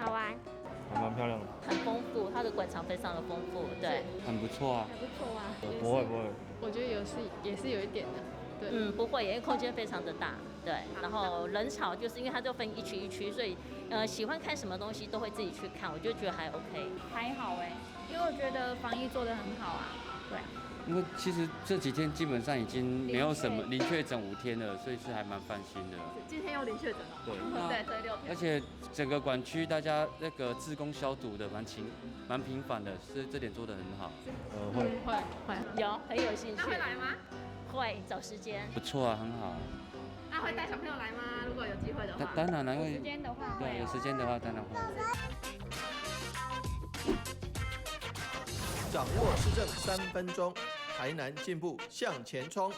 好玩，還蠻漂亮的，很豐富，它的館藏非常的豐富，對，很不錯啊，還不錯啊，不會不會，我覺得有是也是有一點的，對，嗯，不會，因為空間非常的大，對，然後人潮就是因為它就分一區一區，所以喜歡看什麼東西都會自己去看，我就覺得還 OK，還好欸，因為我覺得防疫做得很好啊，對。因為其實這幾天基本上已經沒有什麼零確診5天了，所以是還蠻放心的。今天又零確診了，對，對，所以6天。而且整個館區大家那個志工消毒的蠻勤、蠻頻繁的，所以這點做得很好。會會會有很有興趣。那會來嗎？會，找時間。不錯啊，很好。那會帶小朋友來嗎？如果有機會的話。當然啦，因為有時間的話。對，有時間的話當然會。掌握市政3分鐘。台南進步向前衝！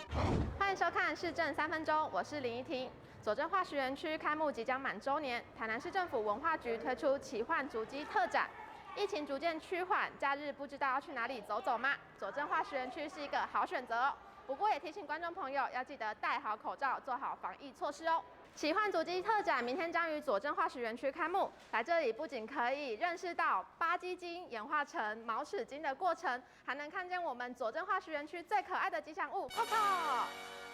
歡迎收看市政3分鐘，我是林怡婷。左鎮化石園區開幕即將滿週年，台南市政府文化局推出奇幻足跡特展。疫情逐漸趨緩，假日不知道要去哪裡走走嗎？左鎮化石園區是一個好選擇哦。不過也提醒觀眾朋友要記得戴好口罩，做好防疫措施哦。奇幻足跡特展明天將於左鎮化石園區開幕。來這裡不僅可以認識到巴基鯨演化成毛齒鯨的過程，還能看見我們左鎮化石園區最可愛的吉祥物 Coco，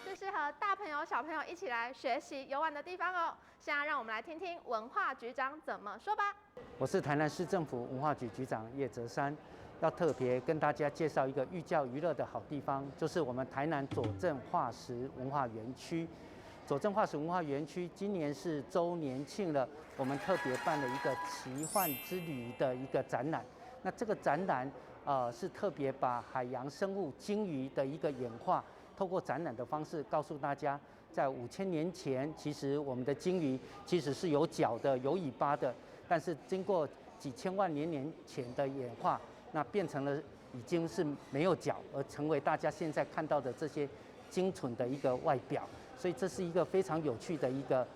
是適合大朋友小朋友一起來學習遊玩的地方哦。現在讓我們來聽聽文化局長怎麼說吧。我是台南市政府文化局局長葉澤山，要特別跟大家介紹一個寓教於樂的好地方，就是我們台南左鎮化石文化園區。左鎮化石文化園區今年是週年慶了，我們特別辦了一個奇幻之旅的一個展覽。那這個展覽，是特別把海洋生物鯨魚的一個演化，透過展覽的方式告訴大家，在5000年前，其實我們的鯨魚其實是有腳的、有尾巴的，但是經過幾千萬年年前的演化，那變成了已經是沒有腳，而成為大家現在看到的這些精蠢的一個外表。所以這是一個非常有趣的一個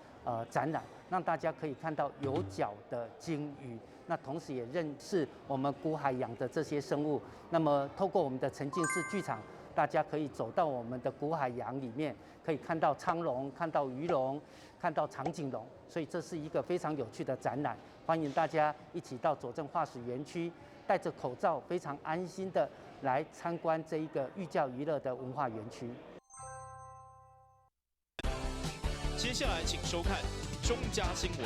展覽，讓大家可以看到有腳的鯨魚，那同時也認識我們古海洋的這些生物。那麼透過我們的沉浸式劇場，大家可以走到我們的古海洋裡面，可以看到滄龍、看到魚龍、看到長頸龍。所以這是一個非常有趣的展覽，歡迎大家一起到左鎮化石園區，戴着口罩，非常安心的來參觀這一個寓教於樂的文化園區。接下來，請收看中嘉新聞。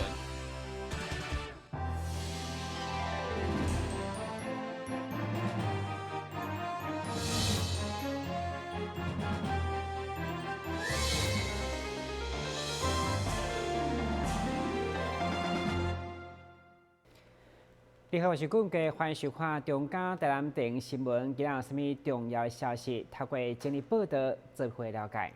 你好，我是顧家，歡迎收看中嘉台南電新聞。今日有啥物重要消息？透過整理報道，做伙了解。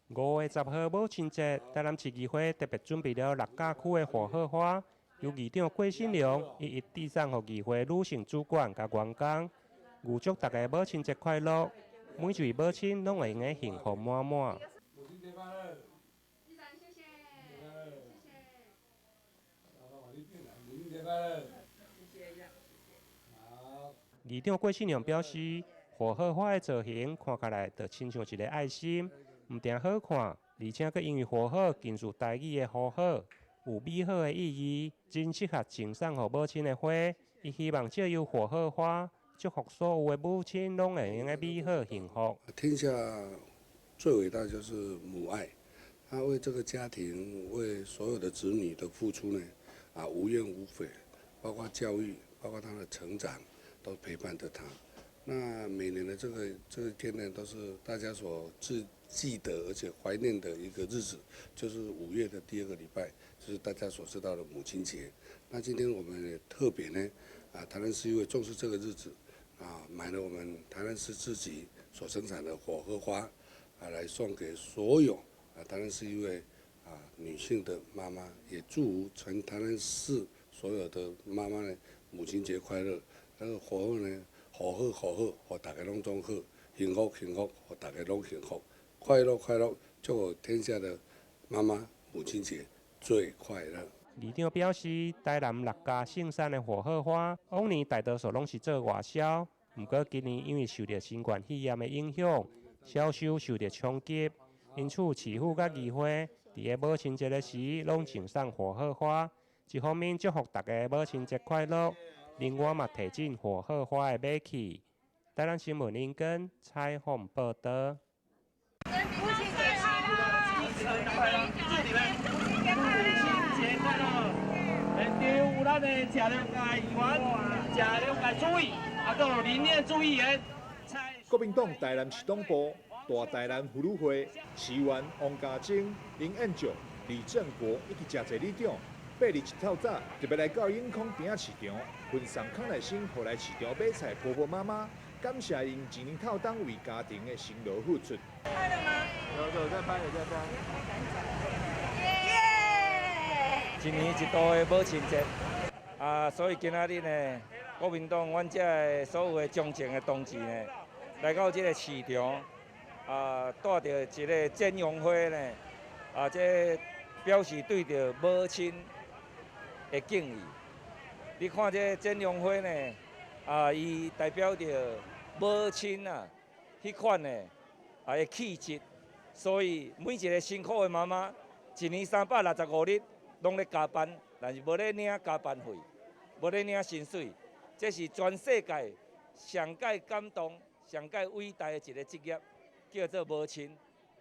5月10號母親節，台南市議會特別準備了六甲區的火鶴花，由議長郭新良一一遞送予議會女性主管佮員工，預祝大家母親節快樂。每一位母親攏會用得幸福滿滿。母親節快樂！謝謝，母親節快樂！好。議長郭新良表示，火鶴花的造型看起來就親像一個愛心。毋但好看，而且閣因為火鶴近似台語的和好，有美好的意義，真適合贈送予母親的花。伊希望藉由火鶴花，祝福所有的母親攏會用得美好幸福。天下最偉大就是母愛，她為這個家庭、為所有的子女的付出呢，無怨無悔，包括教育，包括她的成長，都陪伴着她。那每年的這個天呢，都是大家所記得而且懷念的一個日子，就是5月的第二個禮拜，就是大家所知道的母親節。那今天我們也特別呢，台南市議會重視這個日子，買了我們台南市自己所生產的火鶴花，來送給所有台南市議會女性的媽媽，也祝福全台南市所有的媽媽呢，母親節快樂。那個火鶴呢，好好好好，予大家攏總好，幸福幸福，予大家攏幸福。快樂快樂，祝福天下的媽媽母親節最快樂。議長表示，台南六家盛產的火鶴花，往年大多數攏是做外銷，毋過今年因為受著新冠肺炎的影響，銷售受著衝擊，因此市府佮議會佇咧母親節的時，攏贈送火鶴花，一方面祝福大家母親節快樂，另外嘛提振火鶴花的馬氣。台南新聞林根採訪報導。母親節快樂！祝你們母親節快樂！現場有咱的食糧界議員、食糧界主委，啊，閣有林念珠議員。國民黨台南市黨部、大台南婦女會、市議員王家珍、林彥照、李正國以及誠濟里長，八日一透早特別來到永康埕仔市場，分送康乃馨，予來市場買菜婆婆媽媽，感謝𪜶一年透冬為家庭的辛勞付出。拍了嗎？有有在拍，有在拍。一年一度的母親節，啊，所以今仔日呢，國民黨阮遮的所有的忠誠的同志呢，來到這个市場，啊，帶著一个剪陽花呢，啊，這表示對著母親的敬意。你看這剪陽花呢，啊，伊代表著母親啊，彼款的啊的氣質，所以每一个辛苦的媽媽，一年365日攏咧加班，但是無咧領加班費，無咧領薪水，這是全世界上蓋感動、上蓋偉大的一个職業，叫做母親。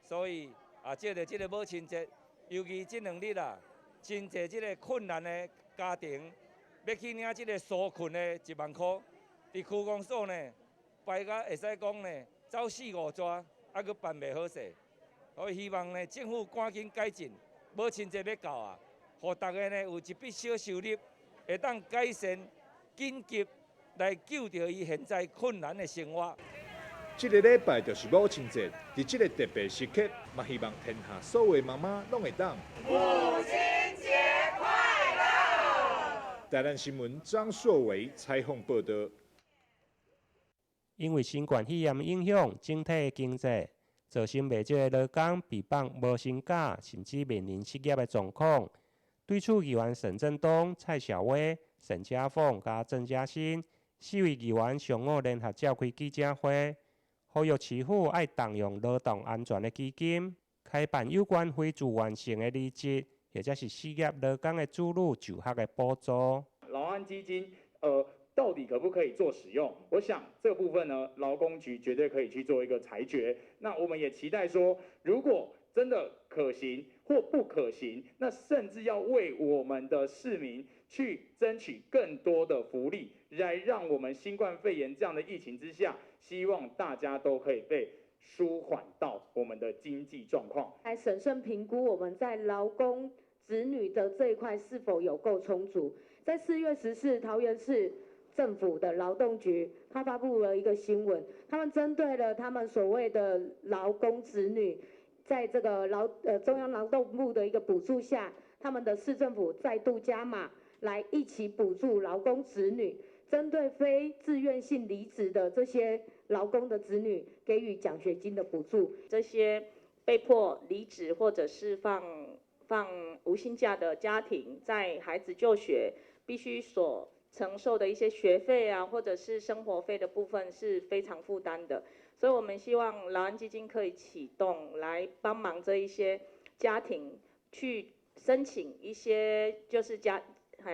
所以啊，藉著這个母親節，尤其這兩日啊，真濟這个困難的家庭欲去領這个紓困的1萬箍，佇區公所呢排甲會使講呢，走四五逝，猶閣辦袂好勢。所以希望呢，政府趕緊改進，母親節欲到啊，予大家呢有一筆小收入，會當改善緊急來救著伊現在困難的生活。這个禮拜就是母親節，佇這个特別時刻，嘛希望天下所有媽媽攏會當母親節快樂。台南新聞張碩維採訪報導。因為新冠肺炎影響整體經濟，造成袂少的勞工被放無薪假，甚至面臨失業的狀況。對此，議員沈振東、蔡小薇、沈家鳳佮鄭嘉欣四位議員上午聯合召開記者會，呼籲市府愛動用勞動安全的基金，開辦有關非自願性的離職或者是失業勞工的子女就學的補助。勞安基金，到底可不可以做使用？我想這個部分呢，勞工局絕對可以去做一個裁決。那我們也期待說，如果真的可行或不可行，那甚至要為我們的市民去爭取更多的福利，來讓我們新冠肺炎這樣的疫情之下，希望大家都可以被舒緩到我們的經濟狀況。來審慎評估我們在勞工子女的這一塊是否有夠充足。在4月14，桃園市政府的勞動局，他發布了一個新聞，他們針對了他們所謂的勞工子女，在這個中央勞動部的一個補助下，他們的市政府再度加碼，來一起補助勞工子女，針對非自願性離職的這些勞工的子女，給予獎學金的補助。這些被迫離職或者是放無薪假的家庭，在孩子就學必須所承受的一些學費啊，或者是生活費的部分是非常負擔的，所以我們希望勞安基金可以啟動來幫忙這一些家庭去申請一些就是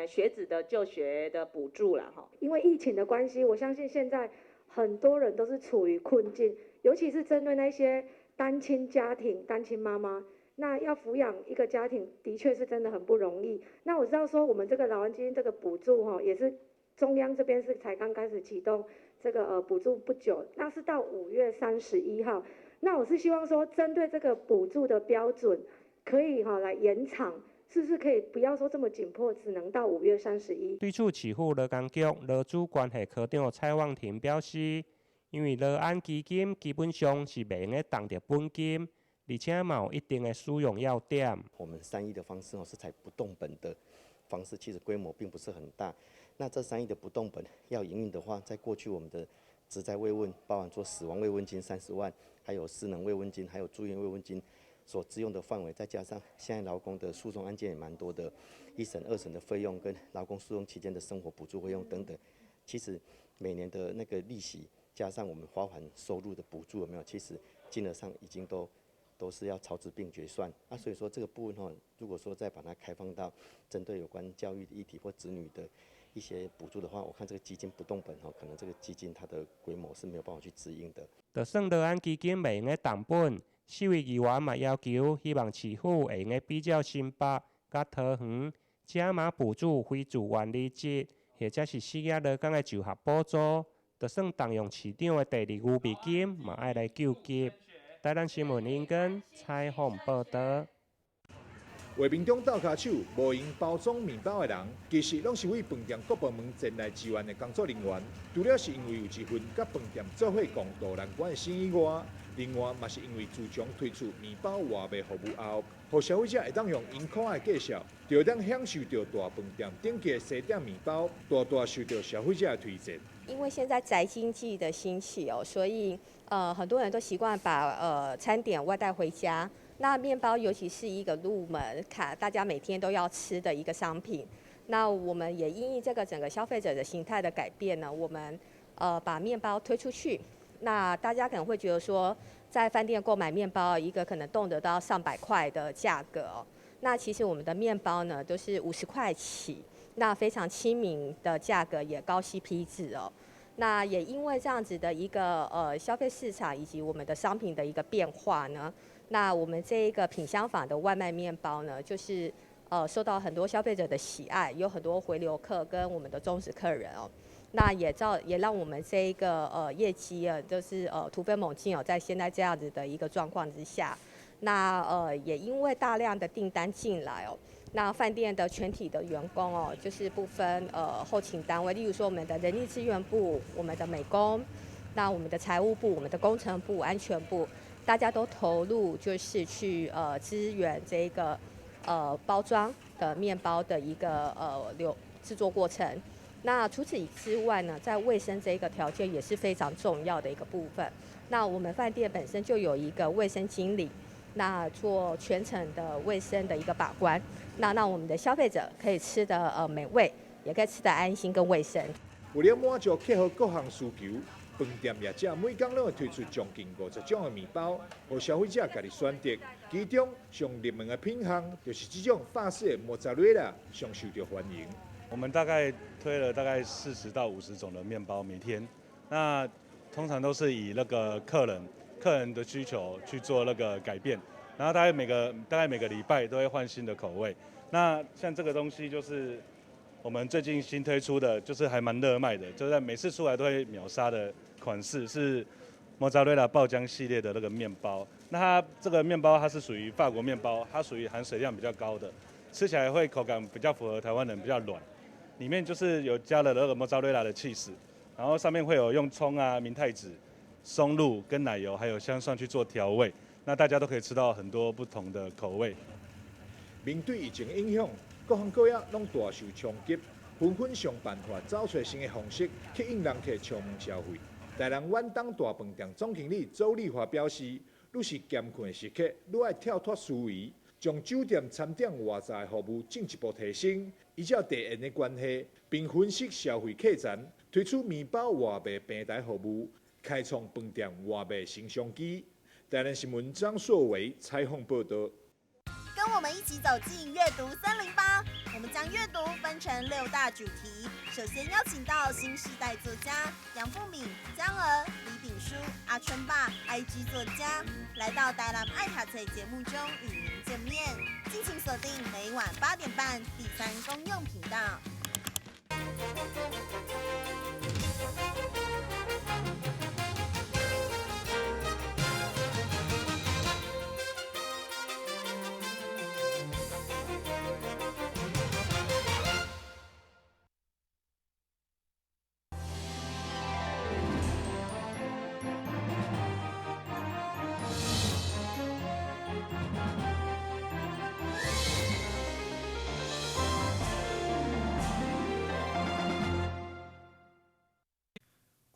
學子的就學的補助啦，哈。因為疫情的關係，我相信現在很多人都是處於困境，尤其是針對那些單親家庭、單親媽媽。那要撫養一個家庭，的確是真的很不容易。那我知道說，我們這個勞安基金這個補助，哈，也是中央這邊是才剛開始啟動這個補助不久，那是到5月31號。那我是希望說，針對這個補助的標準，可以哈來延長，是不是可以不要說這麼緊迫，只能到5月31？對此，市府勞工局勞資關係科長蔡旺廷表示，因為勞安基金基本上是袂用得動著本金，而且嘛有一定的使用要點。我們3億的方式哦，是採不動本的方式，其實規模並不是很大。那這3億的不動本要營運的話，在過去我們的職災慰問，包含做死亡慰問金30萬，還有失能慰問金，還有住院慰問金所支用的範圍，再加上現在勞工的訴訟案件也蠻多的，一審、二審的費用跟勞工訴訟期間的生活補助費用等等，其實每年的那個利息加上我們發還收入的補助，有沒有？其實金額上已經都都是要超支并决算。那所以说這個部分吼，如果說再把它開放到針對有關教育議題或子女的一些補助的話，我看這個基金不動本吼，可能這個基金它的規模是沒有辦法去支應的。就算樂安基金袂用得動本，四位議員嘛要求，希望市府會用得比照新北佮桃園加碼補助非自願離職，或者是失業勞工的就學補助，就算動用市長的第二預備金，嘛愛來救急。台南新聞林根採訪報導。畫面中鬥跤手無閒包裝麵包的人，其實攏是為飯店各部門前來支援的工作人員。除了是因為有一份佮飯店做伙共渡難關的生意外，另外嘛是因為自從推出麵包外賣服務後，予消費者會當用螢箍的介紹，就會當享受著大飯店頂級的西點麵包，大大受著消費者的推薦。因為現在宅經濟的興起哦，所以很多人都習慣把餐點外帶回家。那麵包尤其是一個入門卡，大家每天都要吃的一個商品。那我們也因應這個整個消費者的形態的改變呢，我們把麵包推出去。那大家可能會覺得說，在飯店購買麵包一個可能動輒都要上百塊的價格哦。那其實我們的麵包呢都是50塊起，那非常親民的價格，也高 CP 值哦。那也因為這樣子的一個消費市場以及我們的商品的一個變化呢，那我們這一個品香坊的外賣麵包呢，就是受到很多消費者的喜愛，有很多回流客跟我們的忠實客人哦。那也讓我們這一個業績啊，就是突飛猛進哦，在現在這樣子的一個狀況之下，那也因為大量的訂單進來哦。那飯店的全體的員工哦，就是不分後勤單位，例如說我們的人力資源部、我們的美工，那我們的財務部、我們的工程部、安全部，大家都投入，就是去支援這個包裝的麵包的一個流製作過程。那除此之外呢，在衛生這個條件也是非常重要的一個部分。那我們飯店本身就有一個衛生經理。那做全程的衛生的一個把關，那讓我們的消費者可以吃得美味，也可以吃得安心跟衛生。為了滿足客戶各項需求，飯店業者每工攏會推出將近50種的麵包，予消費者家己選擇。其中上熱門的品項就是這種法式的莫扎瑞拉，上受著歡迎。我們大概推了大概40到50種的麵包，每天，那通常都是以那個客人的需求去做那個改變，然後大概每個禮拜都會換新的口味。那像這個東西就是我們最近新推出的，就是還蠻熱賣的，就是在每次出來都會秒殺的款式是莫扎瑞拉爆漿系列的那個麵包。那它這個麵包它是屬於法國麵包，它屬於含水量比較高的，吃起來會口感比較符合台灣人，比較軟。裡面就是有加了那個莫扎瑞拉的起司，然後上面會有用蔥啊、明太子、松露跟奶油，還有香蒜去做調味，那大家都可以吃到很多不同的口味。面對疫情影響，各行各業攏大受衝擊，紛紛想辦法找出新的方式吸引人客上門消費。台南遠東大飯店總經理周麗華表示，愈是艱困的時刻，愈愛跳脫思維，將酒店餐點外在服務進一步提升。依照地緣的關係，並分析消費客層，推出麵包外賣平台服務。開創飯店外賣新商機。台南新聞張碩偉採訪報導。跟我們一起走進閱讀308，我們將閱讀分成6大主題。首先邀請到新世代作家楊富敏、江娥、李炳書、阿春爸、IG 作家，來到台南愛讀冊節目中與您見面。敬請鎖定每晚8點半第三公用頻道。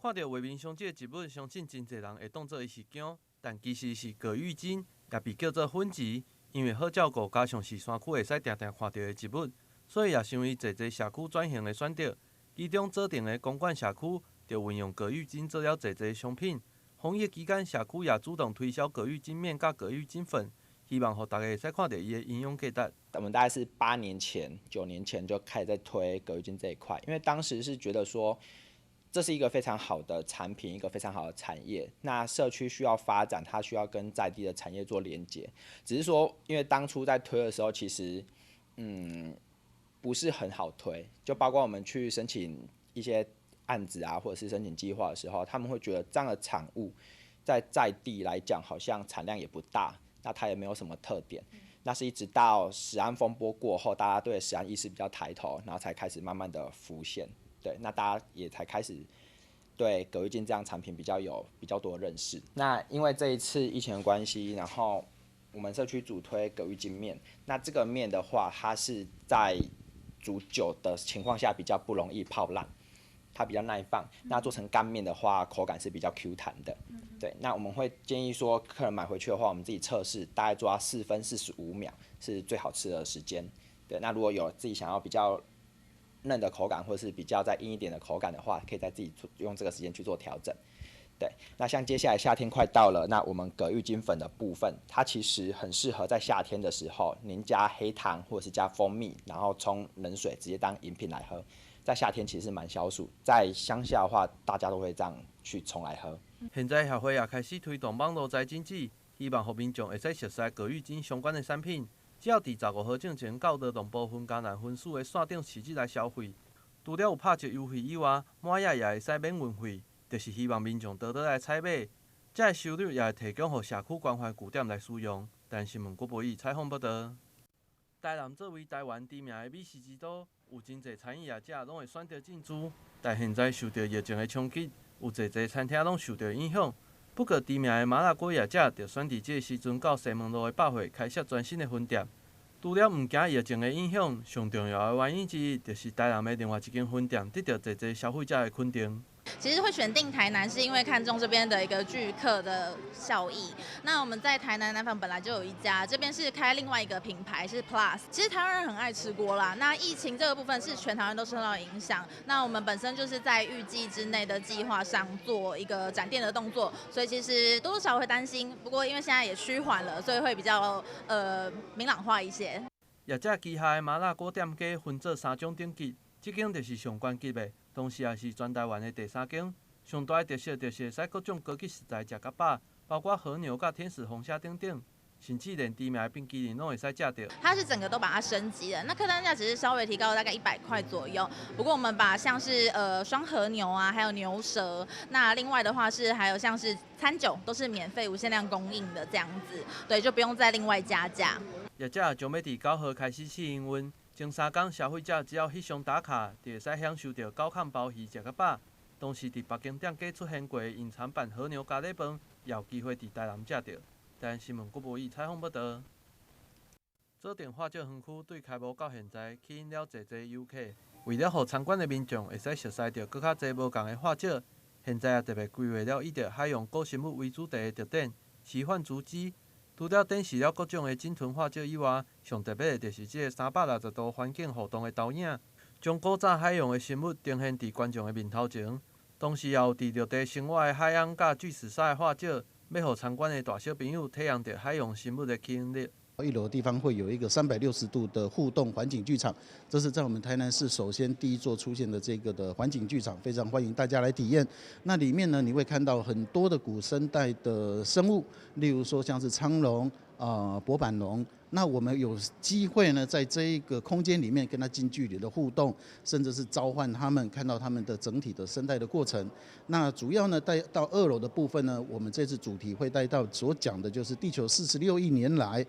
看著畫面上這個植物，相信真濟人會當做伊是薑，但其實是葛鬱金，也被叫做粉芷。因為好照顧，加上是山區會使定定看著的植物，所以也成為濟濟社區轉型的選擇。其中左鎮的公館社區就運用葛鬱金做了濟濟商品，予防疫期間，社區也主動推銷葛玉金麵佮葛玉金粉，希望予大家會使看著伊的營養價值。我們大概是8年前、9年前就開始在推葛玉金這一塊，因為當時是覺得說，這是一個非常好的產品，一個非常好的產業。那社區需要發展，它需要跟在地的產業做連結。只是說，因為當初在推的時候，其實不是很好推，就包括我們去申請一些案子啊，或者是申請計劃的時候，他們會覺得這樣的產物在地來講，好像產量也不大，那它也沒有什麼特點。那是一直到食安風波過後，大家對食安意識比較抬頭，然後才開始慢慢的浮現。對，那大家也才開始對葛玉金這樣產品比較有比較多認識。那因為這一次疫情的關係，然後我們社區主推葛玉金麵。那這個麵的話，它是在煮久的情況下比較不容易泡爛，它比較耐放。那做成乾麵的話，口感是比較 Q 彈的。對，那我們會建議說，客人買回去的話，我們自己測試，大概抓4分45秒是最好吃的時間。對，那如果有自己想要比較嫩的口感，或是比較再硬一點的口感的話，可以再自己用這個時間去做調整。對，那像接下來夏天快到了，那我們葛玉金粉的部分，它其實很適合在夏天的時候，您加黑糖或者是加蜂蜜，然後沖冷水直接當飲品來喝。在夏天其實蠻消暑，在鄉下的話，大家都會這樣去沖來喝。現在協會也開始推動網路財經誌，希望予民眾會使熟悉葛玉金相關的產品。只要佇15號進前到勞動部雲嘉南分署的線頂市集來消費，除了有拍折優惠以外，滿額也會使免運費，就是希望民眾多多來採買。這个收入也會提供予社區關懷據點來使用。台視新聞郭博義採訪報導。台南作為台灣知名的美食之都，有真濟餐飲業者攏會選擇進駐，但現在受著疫情的衝擊，有濟濟餐廳攏受著影響。不過，知名的麻辣鍋業者就選佇這个時陣到西門路的百貨開設全新的分店。除了毋驚疫情的影響，上重要的原因之一，就是台南的另外一間分店得著濟濟消費者的肯定。其實會選定台南，是因為看中這邊的一個聚客的效益。那我們在台南南紡本來就有一家，這邊是開另外一個品牌是 Plus。其實台灣人很愛吃鍋啦，那疫情這個部分是全台灣都受到影響。那我們本身就是在預計之內的計劃上做一個展店的動作，所以其實多多少少會擔心。不過因為現在也趨緩了，所以會比較明朗化一些。業者旗下的麻辣鍋店家分做三種等級，這間就是上懸級的。同時也是全台灣的第三間。上大的特色就是會使各種高級食材食較飽，包括和牛佮天使紅蝦等等，甚至連知名的冰淇淋攏會使食著。它是整個都把它升級了，那客單價只是稍微提高大概100塊左右。不過我們把像是雙和牛啊，還有牛舌，那另外的話是還有像是餐酒都是免費無限量供應的這樣子，對，就不用再另外加價。業者將欲佇9號開始試營運。前3工消費者只要翕相打卡，就會使享受著九孔鮑魚食較飽。同時，佇別間店家出現過的隱藏版和牛咖喱飯，也有機會佇台南食著。台視新聞郭博義採訪報導。左鎮化石園區對開幕到現在，吸引了濟濟遊客。為了予參觀的民眾會使熟悉著閣較濟無仝的化石，現在也特別規劃了以著海洋古生物為主題的特展——奇幻足跡。除了展示了各種的鯨豚化石以外，上特別的就是這个360度環境互動的投影，將古早海洋的生物呈現佇觀眾的面頭前。同時，也有佇陸地生活的海翁佮巨齒鯊的化石，欲予參觀的大小朋友體驗著海洋生物的吸引力。一樓的地方會有一個360度的互動環景劇場，這是在我們台南市首先第一座出現的這個的環景劇場，非常歡迎大家來體驗。那裡面呢，你會看到很多的古生代的生物，例如說像是滄龍、薄板龍。那我們有機會呢，在這一個空間裡面跟它近距離的互動，甚至是召喚他們，看到他們的整體的生態的過程。那主要呢，帶到二樓的部分呢，我們這次主題會帶到所講的就是地球46億年來，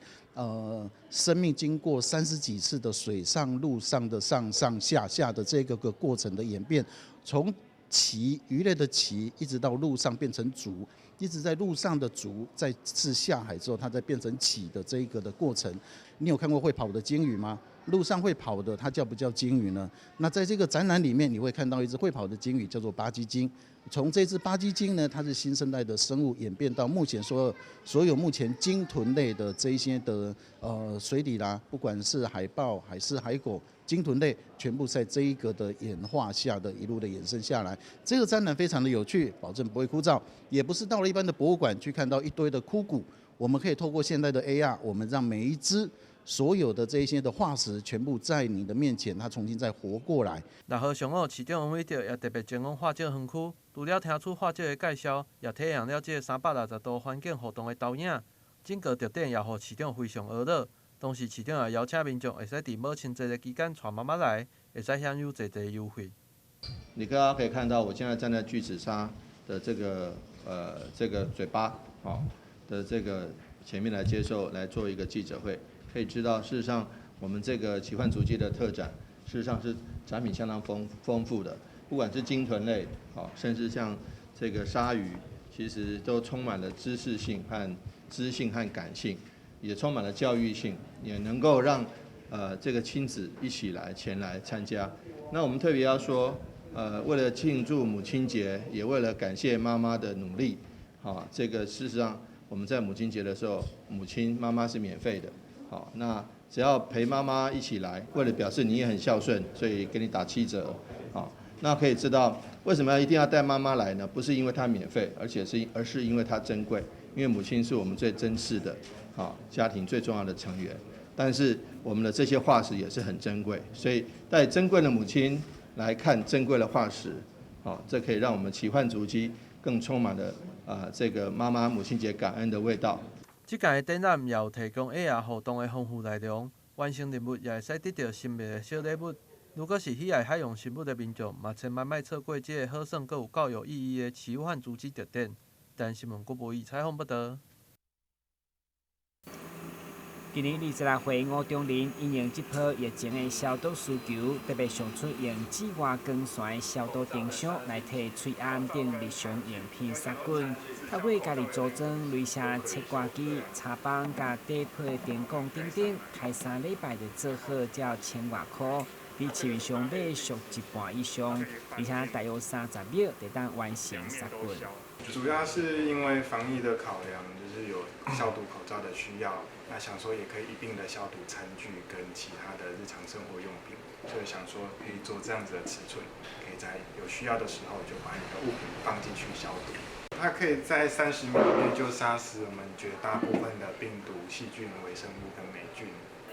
生命經過30幾次的水上、陸上的上上下下的這個過程的演變，從鰭魚類的鰭，一直到陸上變成足，一直在陸上的足，再次下海之後，它再變成鰭的這一個的過程。你有看過會跑的鯨魚嗎？路上會跑的，它叫不叫鯨魚呢？那在這個展覽裡面，你會看到一隻會跑的鯨魚，叫做巴基鯨。從這隻巴基鯨呢，它是新生代的生物演變到目前所有目前鯨豚類的這一些的水底啦，不管是海豹還是海狗，鯨豚類全部在這一個的演化下的一路的衍生下來。這個展覽非常的有趣，保證不會枯燥，也不是到了一般的博物館去看到一堆的枯骨。我們可以透過現在的 AR，我們讓每一隻所有的這一些的化石全部在你的面前，它重新再活過來。六號上午，市長王偉哲也特別前往化石園區，除了聽取化石的介紹，也體驗了這个360度環境互動的投影。整個特展也予市長非常呵咾。同時，市長也邀請民眾會使佇母親節的期間帶媽媽來，會使享有濟濟優惠。你剛剛可以看到，我現在站在巨齒鯊的這個嘴巴，好的這個前面來接受來做一個記者會。可以知道，事實上，我們這個奇幻足跡的特展，事實上是展品相當豐富的。不管是鯨豚類，好，甚至像這個鯊魚，其實都充滿了知識性和知性和感性，也充滿了教育性，也能夠讓這個親子一起來前來參加。那我們特別要說，為了慶祝母親節，也為了感謝媽媽的努力，好，這個事實上我們在母親節的時候，母親媽媽是免費的。好，那只要陪媽媽一起來，為了表示你也很孝順，所以給你打7折。好，那可以知道為什麼要一定要帶媽媽來呢？不是因為它免費，而是因為它珍貴。因為母親是我們最珍視的，好家庭最重要的成員。但是我們的這些化石也是很珍貴，所以帶珍貴的母親來看珍貴的化石，好，這可以讓我們奇幻足跡更充滿了啊這個媽媽母親節感恩的味道。這屆的展覽也有提供 AR 互動的豐富內容，完成任務也會使得到神秘的小禮物。如果是喜愛海洋生物的民眾，嘛千萬莫錯過這個好耍閣有教育意義的奇幻足跡特展。台視新聞郭博義採訪報導。今年26歲吳中林因應這波疫情的消毒需求，特別想出用紫外光線消毒燈箱來替喙罨等日常用品殺菌。透過家己組裝鐳射切割機、茶枋佮底鋪的電管等等，開3禮拜就做好，才有千外箍，比市面上買俗一半以上，而且大約30秒就當完成殺菌。主要是因為防疫的考量，就是有消毒口罩的需要，那想說也可以一併的消毒餐具跟其他的日常生活用品，所以想說可以做這樣子的尺寸，可以在有需要的時候就把你的物品放進去消毒。它可以在30秒內就殺死我們絕大部分的病毒、細菌、微生物跟霉菌。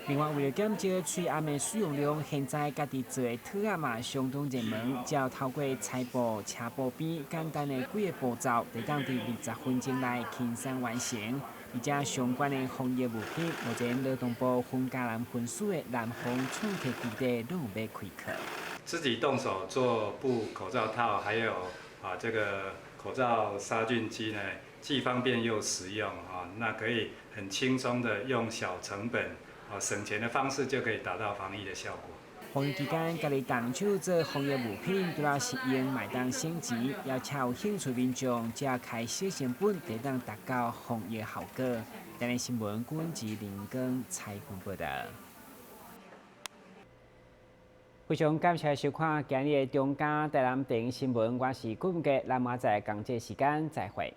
另外，為了減少喙罨的使用量，現在家己做的套仔嘛相當熱門。只要透過裁布、車布邊簡單的幾个步驟，就當佇20分鐘內輕鬆完成。而且相關的防疫物品，目前勞動部雲嘉南分署的南方創客基地攏有欲開課。自己動手做布口罩套，還有啊這個口罩殺菌機呢，既方便又實用啊，那可以很輕鬆的用小成本。省錢的方式就可以達到防疫的效果。防疫期間，家己動手做防疫物品，除了實用嘛會當省錢，也請有興趣民眾，只要開小成本，就當達到防疫效果。台視新聞，郭志林光採訪報導。非常感謝收看今日的中嘉台南電視新聞，我是顧文傑，咱明仔載仝這時間再會。